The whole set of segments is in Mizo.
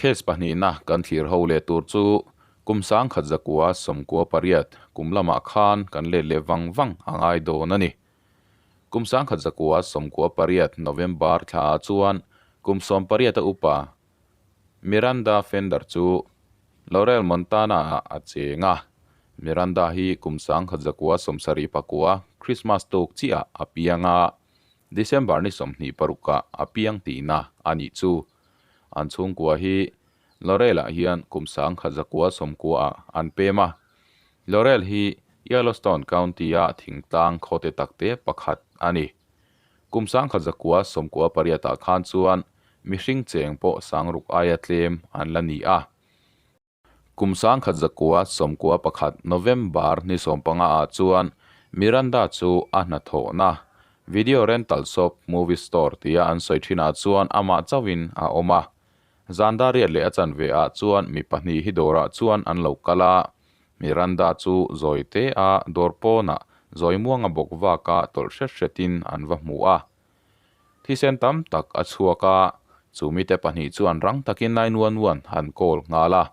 Case pahnihna kan thlir ho leh tur chu kum 1998 kum lamah khan kan let leh vang vang a ngai dawn a ni. Kum 1998 November thlaah chuan kum 18 a upa Miranda Fender chu Laurel, Montana-ah a cheng a. Miranda hi kum 1979 Christmas tuk chiah a piang a, December ni 26 ah a piang tihna a nih chu. An chhungkua hi Laurel-ah hian kum 1990 ah an pem a. Laurel hi Yellowstone County-a thingtlang khawte takte pakhat a ni. Kum 1998 ah khan chuan mihring cheng pawh sangruk aia tlem an la ni a. Kum 1991 November ni 15 ah chuan Miranda chu a hnathawhna Video Rental Shop Movie Store tia an sawi thinah chuan amah chauhin a awm a. Zan dar riat leh a chanve ah chuan mi pahnih hi dawrah chuan an lo kal a. Miranda chu zawi te a dawr pawnah zawi muanga bawk vaka tawlh hret hretin an va hmu a. Thisen tam tak a chhuak a, chu mite pahnih chuan rang takin 911 an call nghal a.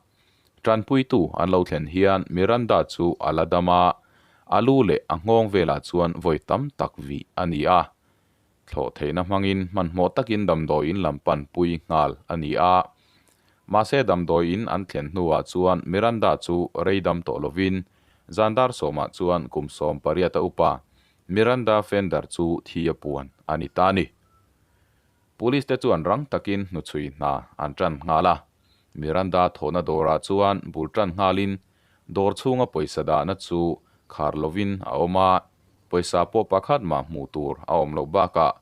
Tanpuitu an lo thlen hian Miranda chu a la dam a, a lu leh a nghawng velah chuan vawi tam tak vih a ni a. Thlawh theihna hmangin hmanhmawh takin damdawiin lam pan pui nghal a ni a. Mahse damdawiin an thlen hnuah chuan Miranda chu rei dam tawh lovin zan dar sawmah chuan kum 18 a upa Miranda Fender chu thi a puan a ni ta a ni. Police te chuan rang takin hnuchhui hna an tan nghal a. Miranda thawhna dawrah chuan bul tan nghalin dawr chhunga pawisa dahna chu khar lovin a awm a, pawisa pawh pakhat mah hmuh tur a awm loh bakah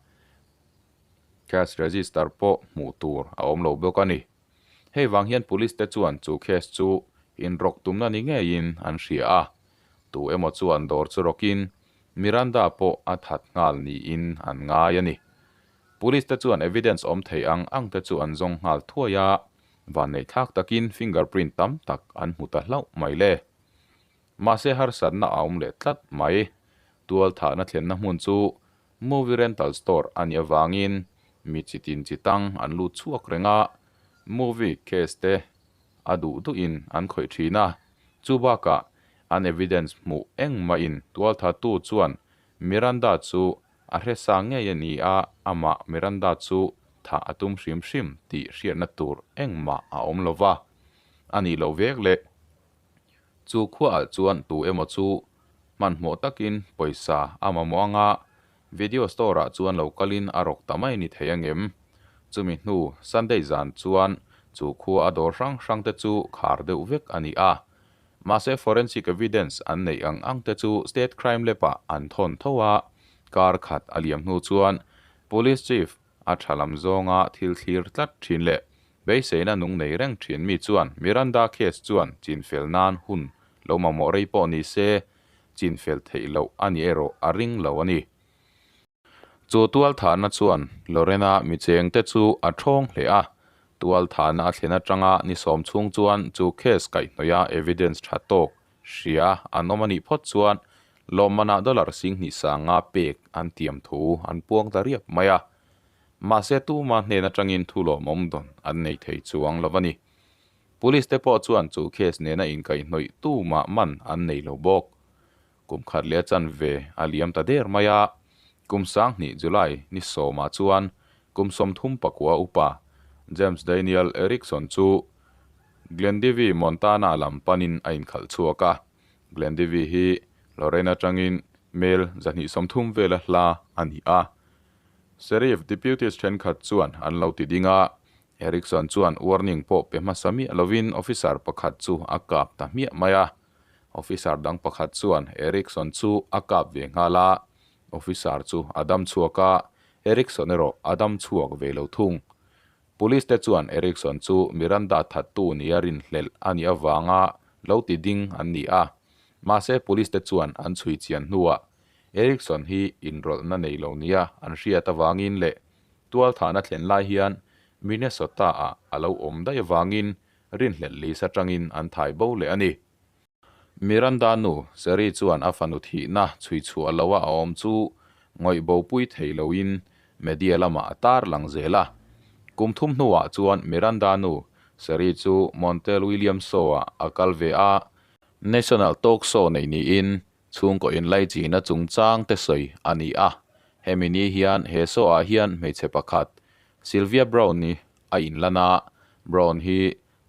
cash register pawh hmuh tur a awm lo bawk a ni. Hei vang hian police te chuan chu case chu inrawk tumna ni ngeiin an hria a, tu emaw chuan dawr chu rawkin Miranda pawh a that nghal niin an ngai a ni. Police te chuan evidence awm thei ang ang te chu an zawng nghal thuai a, vanneihthlak takin fingerprint tam tak an hmu ta hlauh mai le. Mahse harsatna a awm leh tlat mai. Tual thahna thlenna hmun chu movie rental store a nih avangin mi chi tin chi tang an lut chhuak reng a, movie case te a duh duhin an khawih thin a. Chu bakah an evidence hmuh engmahin tual thatu chuan Miranda chu a hresa ngei a ni a, amah Miranda chu thah a tum hrim hrim tih hriatna tur engmah a awm lo va. A nih loh vek le. Chu khuaah chuan tu emaw chu hmanhmawh takin pawisa a mamawh anga video store-ah chuan lo kalin a rawk ta mai ni thei angem? Chumi hnu Sunday zan chuan chu khua a dawr hrang hrang te chu khar deuh vek a ni a. Mahse forensic evidence an neih ang ang te chu State Crime Lab-ah an thawn tho a, kar khat a liam hnu chuan Police Chief a tha lam zawnga thil thlir tlat thin leh Beiseina nung nei reng thin mi chuan Miranda case chuan chinfel nan hun lo mamawh rei pawh ni se, chinfel theih loh a ni erawh a ring lo a ni. Chu tualthahna chuan Lorena michengte chu a thawng hle a, tualthahna a thlen atanga ni sawm chhung chuan chu case kaihhnawih a evidence tha tawk hria an awm a nih phawt chuan lawmmanah dollar 2500 pek an tiam thu an puang ta riap mai a. Mahse tuma hnen atangin thu lawmawm dawn an nei thei chuang lo a ni. Police te pawh chuan chu case nena inkaihhnawih tumah man an nei lo bawk. Kum khat leh a chanve a liam ta der mai a, kum 2000 July ni sawmah chuan kum 39 upa James Daniel Erickson chu Glendivi, Montana lam panin a inkhalh chhuak a. Glendivi hi Lorraine atangin mel 230 vela hla a ni a. Sheriff deputies thenkhat chuan an lo ti ding a, Erickson chuan warning pawh pe hmasa miah lovin officer pakhat chu a kap ta hmiah mai a. Officer dang pakhat chuan Erickson chu a kap ve nghal a, officer chu a dam chhuak a, Erickson erawh a dam chhuak ve lo thung. Police te chuan Erickson chu Miranda thattu nia rinhlelh a nih avanga lo ti ding an ni a, mahse police te chuan an chhui chian hnuah Erickson hi inrawlhna nei lo nia an hriat avangin leh tualthahna thlen lai hian Minnesota-ah a lo awm daih avangin rinhlelh list atangin an thai bo leh a ni. Miranda nu Sherry chuan a fanu thihna chhui chhuah loha a awm chu ngawih bopui thei loin media lamah a tar lang zel a. Kum thum hnuah chuan Miranda nu Sari chu Montel William Show-ah a kal ve a, National Talk Show neih niin chhungkaw inlaichina chungchang te sawi a ni a. Hemi ni hian he show-ah hian hmeichhe pakhat, Sylvia Browne-i a inlan a, Browne hi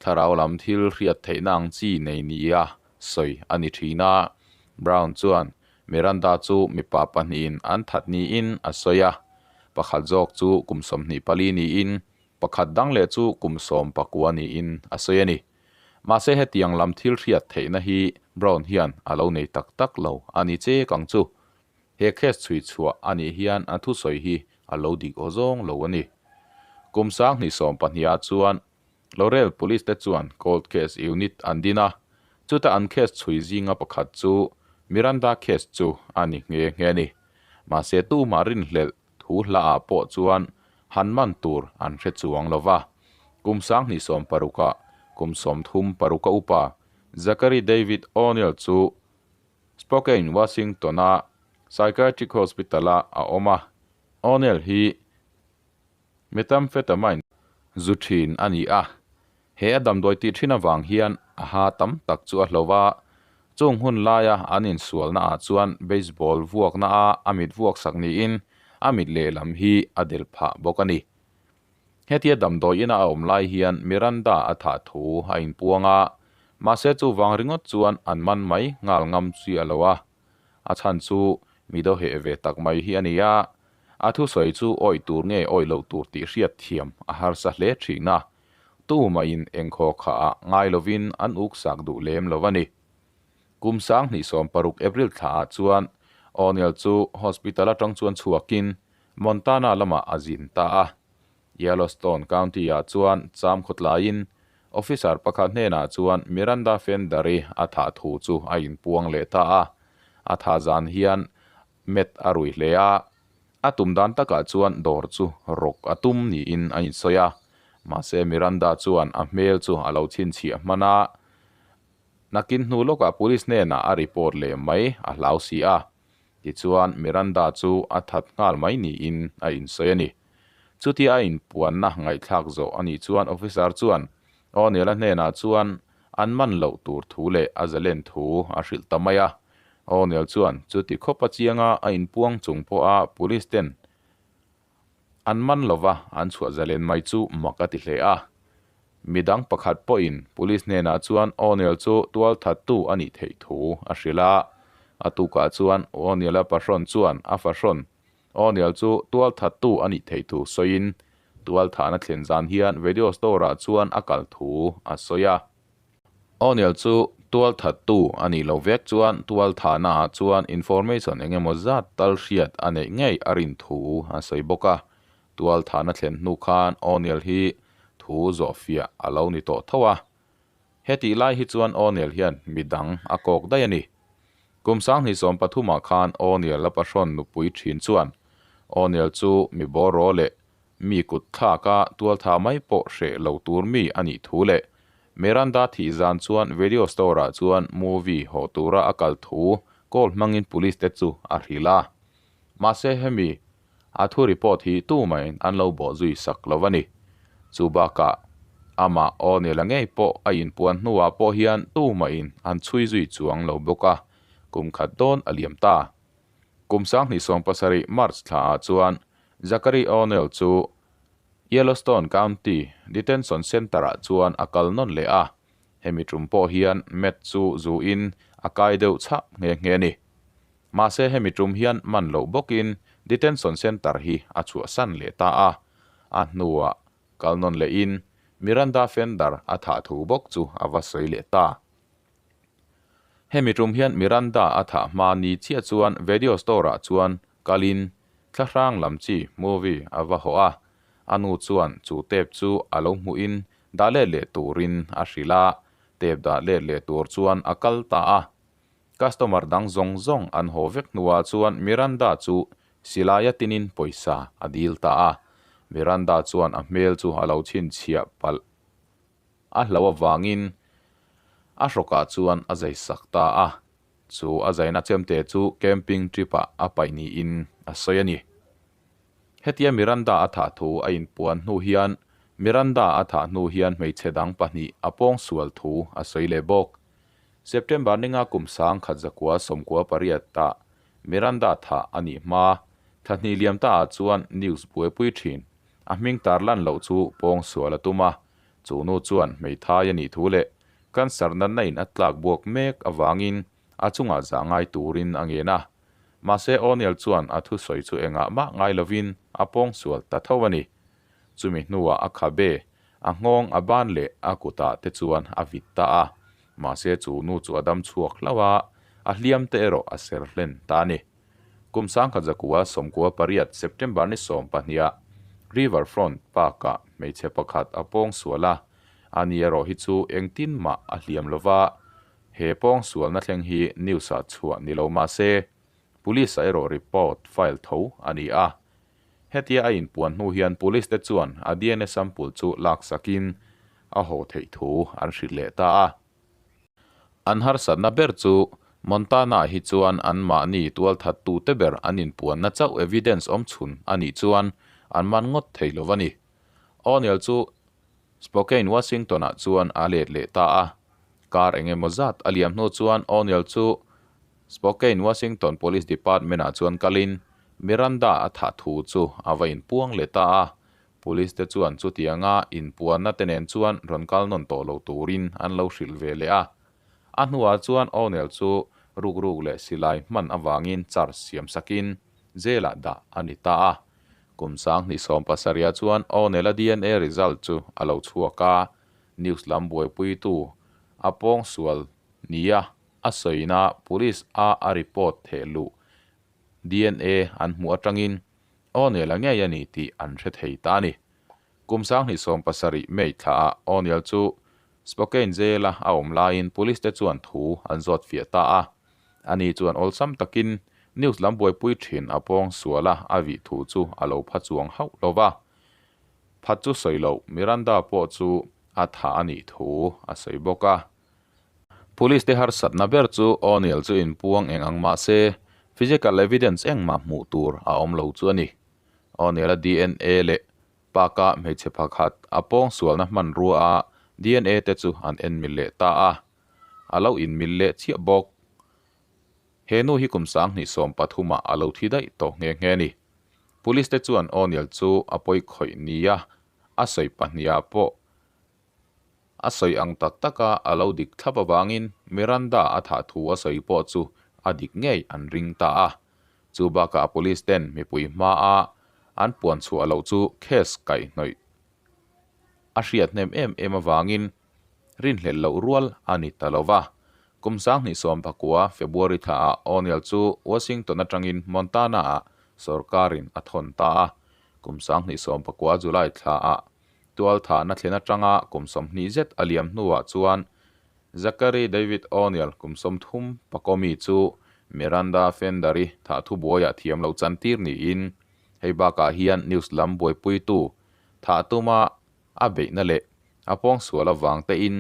thlarau lam thil hriat theihna ang chi nei nia sawi a ni thin a. Browne chuan Miranda chu mipa pahnihin an that niin a sawi a, pakhat zawk chu kum 24 niin pakhat dang leh chu kum 19 niin a sawi a ni. Mahse hetiang lam thil hriat theihna hi Browne hian a lo nei tak tak lo a ni chek ang chu. He case chhui chhuah a nih hian a thusawi hi a lo dik aw zawng lo a ni. Kum 2020 ah chuan Laurel Police te chuan Cold Case Unit an din a, chuta an case chhui zinga pakhat chu Miranda case chu a ni nghe nghe a ni. Mahse tumah rinhlelh thu hla ah pawh chuan han man tur an hre chuang lo va. Kum 2016 ah kum 36 a upa Zachary David O'Neill chu Spokane, Washington-a Psychiatric Hospital-ah a awm a. O'Neill hi Methamphetamine zu thin a ni a, he a damdawi tih thin avang hian a ha tam tak chu a hlo a, chung hun laia an insualna ah chuan baseball vuakna a a mit vuak sak niin a mit lehlam hi a del phah bawk a ni. Hetia damdawi ina a awm lai hian Miranda a thah thu a inpuang a, mahse chuvang ringawt chuan an man mai nghal ngam chiah lo a, a chhan chu mi dawheh ve tak mai hi a ni a, A thusawi chu awih tur nge awih loh tur tih hriat thiam a harsa hle thin a, tumahin engkhaw khaah ngai lovin an uksak duh lem lo a ni. Kum 2016 April thlaah chuan O'Neill chu hospital atang chuan chhuakin Montana lamah a zin ta a. Yellowstone County-ah chuan cham khawtlaiin officer pakhat hnenah chuan Miranda Fender-i a thah thu chu a inpuang leh ta a. A thah zan hian Met a rui hle a, a tum dan takah chuan dawr chu rawk a tum niin a insawi a. Mahse Miranda chuan a hmel chu a lo chhinchhiah hman a, nakin hnu lawkah police hnenah a report leh mai a hlau si a. Tichuan Miranda chu a that nghal mai niin a insawi a ni. Chutia a inpuanna ngaihthlak zawh a nih chuan officer chuan O'Neill-a hnenah chuan an man loh tur thu leh a zalen thu a hrilh ta mai a. O'Neill chuan chuti khawp a chianga a inpuang chung pawha police ten an man lova an chhuah zalen mai chu mak a ti hle a. Midang pakhat pawhin police hnenah chuan O'Neill chu tualthattu a nih theih thu a hrilh a. A tukah chuan O'Neill-a pahrawn chuan a fahrawn O'Neill chu tualthattu a nih theih thu sawiin tualthahna thlen zan hian video store-ah chuan a kal thu a sawi a. O'Neill chu tualthattu a nih loh vek chuan tualthahnaah chuan information eng emaw zat tal hriat a neih ngei a rin thu a sawi bawk a. Tualthahna thlen hnu khan O'Neill hi thu zawhfiah a lo ni tawh tho a. Hetih lai hi chuan O'Neill hian midang a kawk daih a ni. Kum 2013 ah khan O'Neill a pahrawn nupui thin chuan O'Neill chu mi bawraw leh mi kut thlaka tualtha mai pawh hreh lo tur mi a nih thu leh Miranda thih zan chuan video store ah chuan movie haw tura a kal thu call hmangin police te chu a hrilh a. Mahse hemi a thu report hi tumahin an lo bawh zui sak lo a ni. Chu bakah amah O'Neill-a ngei pawh a inpuan hnuah pawh hian tumahin an chhui zui chuang lo bawk a, kum khat dawn a liam ta. Kum 2017 March thlaah chuan Zachary O'Neill chu Yellowstone County Detention Center-ah chuan a kal nawn leh a, hemi tum pawh hian Matt chu zuin a kai deuh chhah nghe nghe a ni. Mahse hemi tum hian man loh bawkin Detention Center hi a chhuahsan leh ta a, a hnuah kal nawn lehin Miranda Fender a thah thu bawk chu a va sawi leh ta. Hemi tum hian Miranda a thah hma ni chiah chuan video store-ah chuan kalin thlahrang lam chi movie a va hawh a, a nu chuan chu tape chu a lo hmuhin dah let leh turin a hrilh a, tape dah let leh tur chuan a kal ta a. Customer dang zawng zawng an haw vek hnuah chuan Miranda chu silaia tinin pawisa a dil ta a, Miranda chuan a hmel chu a lo chhinchhiah palh. A hlo avangin a hrawkah chuan a zai sak ta a, chu a zaina chemte chu camping trip-ah a paih niin a sawi a ni. Hetia Miranda a thah thu a inpuan hnu hian Miranda a thah hnu hian hmeichhe dang pahnih a pawngsual thu a sawi leh bawk. September ninga kum 1998 ah Miranda thah a nih hma thla hnih liam ta ah chuan news buaipui thin a hming tarlan loh chu pawngsual a tum a, chu nu chuan hmeithai a nih thu leh cancer natna in a tlak buak mek avangin a chungah zah ngai turin a ngen a. Mahse O'Neill chuan a thusawi chu engah mah ngai lovin a pawngsual ta tho a ni. Chumi hnuah a khabe, a nghawng a ban leh a kutah te chuan a vit ta a. Mahse chu nu chu a dam chhuak hlauh a, a hliam te erawh a ser hlen ta a ni. Kum 1998 September ni 12 ah Riverfront Park-ah hmeichhe pakhat a pawngsual a, ani erawh hi chu engtin mah a hliam lova, He pawngsualna thleng hi news-ah chhuah ni lo mah se, Police-ah erawh report file tho a ni a. Hetia a inpuan hnu hian Police te chuan a dna sample chu laksakin a haw theih thu an hrilh leh ta a. An harsatna ber chu Montana-ah hi chuan anmahni tualthattute ber an inpuanna chauh evidence awm chhun a nih chuan an man ngawt thei lo a ni. O'Neill chu Spokane, Washington-ah chuan a let leh ta a. Kar eng emaw zat a liam hnu chuan O'Neill chu Spokane, Washington Police Department-ah chuan kalin Miranda a thah thu chu a va inpuang leh ta a. Police te chuan chutianga inpuanna te nen chuan rawn kal nawn tawh lo turin an lo hrilh ve leh a. A hnuah chuan O'Neill chu rukruk leh silai hman avangin charge siam sakin jail-ah dah a ni ta a. Kum 2017 ah chuan O'Neill-a dna result chu a lo chhuak a, news lam buaipuitu a pawngsual nia a sawina police a a report theh luh dna an hmuh atangin O'Neill-a ngei a ni tih an hre thei ta a ni. Kum 2017 May thlaah O'Neill chu Spokane jail-a a awm laiin police te chuan thu an zawt fiah ta a. Ani chuan awlsam takin news lam buaipui thin a pawngsuala a vih thu chu a lo pha chuang hauh lo va. Phat chu sawi loh, Miranda pawh chu a tha a nih thu a sawi bawk a. Police te harsatna ber chu O'Neill chu inpuang eng ang mah se, physical evidence engmah hmuh tur a awm lo chu a ni. O'Neill-a dna leh Park-a hmeichhe pakhat a pawngsualna hmanrua a dna te chu an en mil leh ta a, a lo inmil leh chiah bawk. He nu hi kum 2013 ah a lo thi daih tawh nghe nghe a ni. Police te chuan O'Neill chu a pawi khawih nia a sawi pahnih ah pawh a sawi ang tak taka a lo dik thlap avangin Miranda a thah thu a sawi pawh chu a dik ngei an ring ta a. Chu bakah police ten mipui hmaa an puan chhuah loh chu case kaihhnawih a hriat hnem em em avangin rinhlelh loh rual a ni ta lo va. Kum 2019 February thlaah O'Neill chu Washington atangin Montana-ah sorkarin a thawn ta a. Kum 2019 July thlaah tualthahna thlen atanga kum 20 zet a liam hnuah chuan Zachary David O'Neill kum 30 pakomi chu Miranda Fender-i thah thubuaiah thiam lo chantir niin hei bakah hian news lam buaipuitu thah tuma a beihna leh a pawngsual avang tein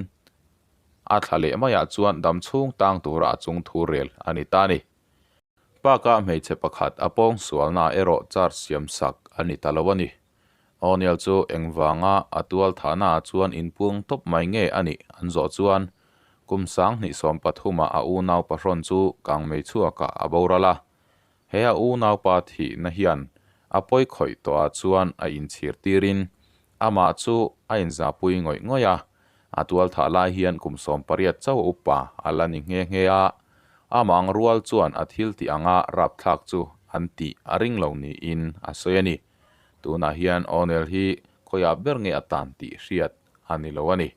a thla leh maiah chuan dam chhung tang tura a chung thu rel a ni ta a ni. Park-a hmeichhe pakhat a pawngsualna erawh charge siam sak a ni ta lo a ni. O'Neill chu engvanga a tual thahnaah chuan inpuang tawp mai nge a nih an zawh chuan kum 2013 ah a unau pahrawn chu kangmei chhuakah a boral a. He a unaupa thihna hian a pawi khawih tawhah chuan a inchhir tirin amah chu a inzahpui ngawih ngawih a. A tual thah lai hian kum 18 chauh upa a la ni nghe nghe a, amah ang rual chuan a thil tih anga rapthlak chu an tih a ring lo niin a sawi a ni. Tunah hian O'Neill hi khawiah ber nge a tan tih hriat a ni lo a ni.